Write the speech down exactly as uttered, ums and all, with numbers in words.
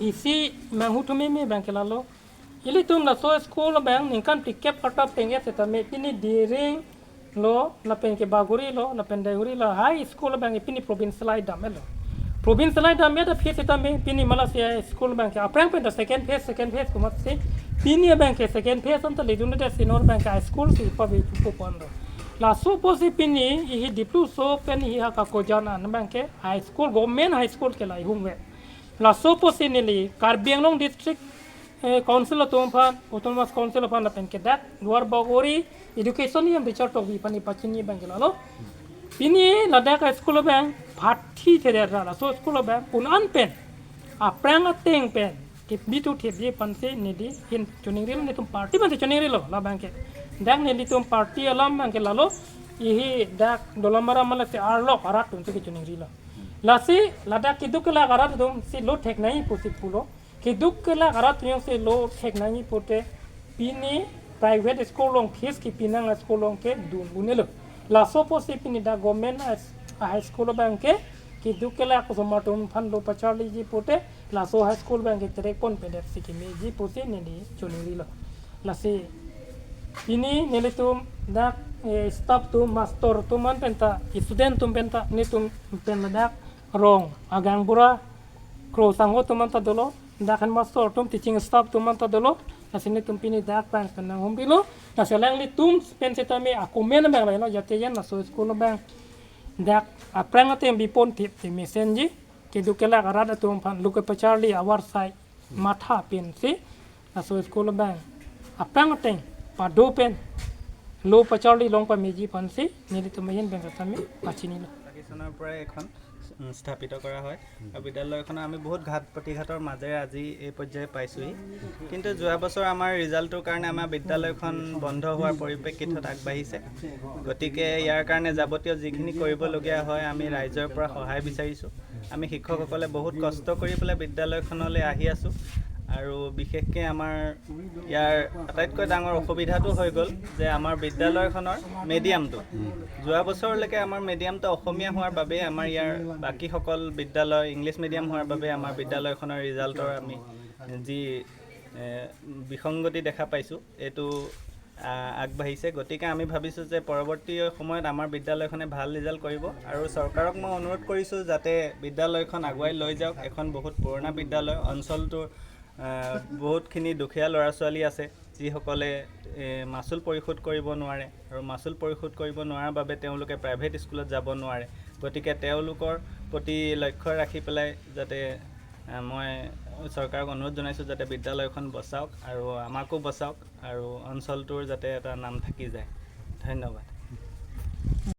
Isi manghu thumi mi abang ke lalo. Ilitum laso school abang ningkan phlikep arta pengge setame pini Diring lo, lapen ke Bagori lo, lapen Daiguri lo, high school abang pini provincialite dam-etlo. Provincialite dam-et aphi setame pini malasi high school abang ke aphrang pen ta second phase, second phase komatsi pini abang ke second phase anta ledun de senior abang ke high school si pavi pupo pon do. Laso apotsi pini ihi Dipluso pen ihi ha Kakojan an abang ke high school, government high school ke lahai hung ve. Laso apotsi neli Karbi Anglong District, eh, Council atum aphan, Autonomous Council aphan lapen ke dak Duar Bagori Education niam Richard Tokbi aphan ipachini abang ke lalo. Pini ladak high school abang phathi thedet ra, laso school abang pun an pen aphrang ateng pen kebi tu thepji aphansi neli hin choningrilo, netum party aphansi choningrilo labang ke. Dak nelitum party alam abang ke lalo, ihi dak Dolamara malasi arlok arat atumsi kechoningrilo. Lasi ladak keduk kelak arat atumsi lo thek nangji pusi pulo. Keduk kelak arat atumsi lo thek nangji pute pini private school along fees kepi nang school along kedun un-elo. Laso apotsi pini dak government high, high school abang ke keduk kelak osomar atum aphan lo pacharliji pute laso high school abang ke terek ponpedet si kemeji pusi neli choningrilo. Lasi pini nelitum dak, eh, staff atum, master atum an penta, student atum penta, netum pen ladak rong agang bura kro sangho atum anta dolo, dak headmaster atum, teaching staff atum anta dolo. Lasi netum pini dak abang pen nanghumpilo. Lasi alanglitum pen setame akomen abang lahelo, jate yen laso school abang dak aphrang ateng bipon thip te mesenji, keduk kelak arat atum aphan lo kepacharli avarsai matha pensi laso school abang aphrang ateng pado pen lo pacharli long pameji aphansi nelitum ahin abang setame pachinilo. চনৰ পৰাই এখন, উম, স্থাপিত কৰা হয়। আৰু বিদ্যালয়খনৰ আমি বহুত ঘাট প্ৰতিঘাটৰ মাজেৰে আজি এই পৰ্যায়ে পাইছোঁহি। কিন্তু যোৱা বছৰ আমাৰ ৰিজাল্টৰ কাৰণে আমাৰ বিদ্যালয়খন বন্ধ হোৱাৰ পৰিপ্ৰেক্ষিতত আগবাঢ়িছে। গতিকে ইয়াৰ কাৰণে যাৱতীয় যিখিনি কৰিবলগীয়া হয়, আমি ৰাইজৰ পৰা সহায় বিচাৰিছোঁ। আমি শিক্ষকসকলে বহুত কষ্ট কৰি পেলাই বিদ্যালয়খনলৈ আহি আছোঁ। আৰু বিশেষকৈ আমাৰ ইয়াৰ আটাইতকৈ ডাঙৰ অসুবিধাটো হৈ গ'ল যে আমাৰ বিদ্যালয়খনৰ মিডিয়ামটো, যোৱা বছৰলৈকে আমাৰ মিডিয়ামটো অসমীয়া হোৱাৰ বাবেই আমাৰ ইয়াৰ বাকীসকল বিদ্যালয় ইংলিছ মিডিয়াম হোৱাৰ বাবে আমাৰ বিদ্যালয়খনৰ ৰিজাল্টৰ আমি যি, এ, বিসংগতি দেখা পাইছোঁ, এইটো, আ, আগবাঢ়িছে। গতিকে আমি ভাবিছোঁ যে পৰৱৰ্তী সময়ত আমাৰ বিদ্যালয়খনে ভাল ৰিজাল্ট কৰিব। আৰু চৰকাৰক মই অনুৰোধ কৰিছোঁ যাতে বিদ্যালয়খন আগুৱাই লৈ যাওক। এখন বহুত পুৰণা বিদ্যালয়, অঞ্চলটোৰ, আ, বহুতখিনি দুখীয়া ল'ৰা ছোৱালী আছে, যিসকলে, এ, মাচুল পৰিশোধ কৰিব নোৱাৰে। আৰু মাচুল পৰিশোধ কৰিব নোৱাৰাৰ বাবে তেওঁলোকে প্ৰাইভেট স্কুলত যাব নোৱাৰে। গতিকে তেওঁলোকৰ প্ৰতি লক্ষ্য ৰাখি পেলাই যাতে, আ, মই চৰকাৰক অনুৰোধ জনাইছোঁ যাতে বিদ্যালয়খন বচাওক আৰু আমাকো বচাওক আৰু অঞ্চলটোৰ যাতে এটা নাম থাকি যায়। ধন্যবাদ।